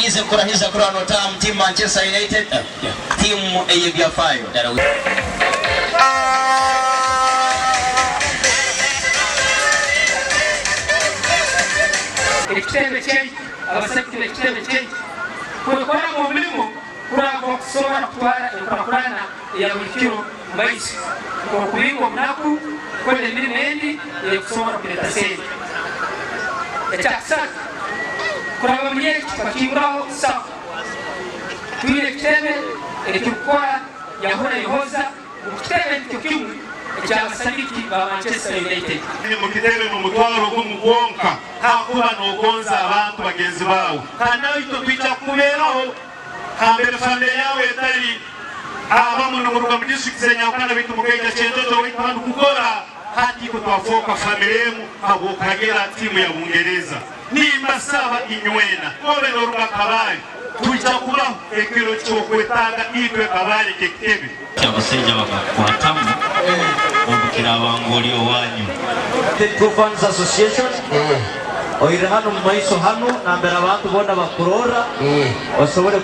Kandize kukurahiza kurora notaha omu tiimu Manchester United, tiimu ey'ebyafaayo. Ekitebe kyaitu, abasagiki b'ekitebe kyaitu, kwekolamu omulimo kurora ngu bakusobora kutwara enkurakurana eya buli kiro omu maiso, nk'okubinga obunaku, kukora emirimo endi ey'ekusobora kuleeta sente. Ekyakasatu, kuraba omuli eki tukakinguraho sacco. Twine ekitebe ekirukukora Yahura Yehoza ngu kitebe nikyo kimu eky'abasagiki ba Manchester United. Mukitebe n'omutwaro gumu gwonka hakuba nogonza abantu bagenzi baawe, kandi naitwe twija kukubeeraho hambere famire yaawe etali. Abamu nimuruga mu district z'enyaukana baitu mukaija Kyenjojo waitu hanu kukora, hati itwe twafooka famire emu habw'okuhagira tiimu ya Bungereza. Nimbasaba inywena, obe noruga Kabale, twija kubaho ekiro ky'okwetaaga itwe Kabale nk'ekitebe. Abasaija bakakukwatamu obu kiraaba ngu oli owanyu. True Fans Association oirire hanu omu maiso hanu nambere abantu boona bakurorra osobole.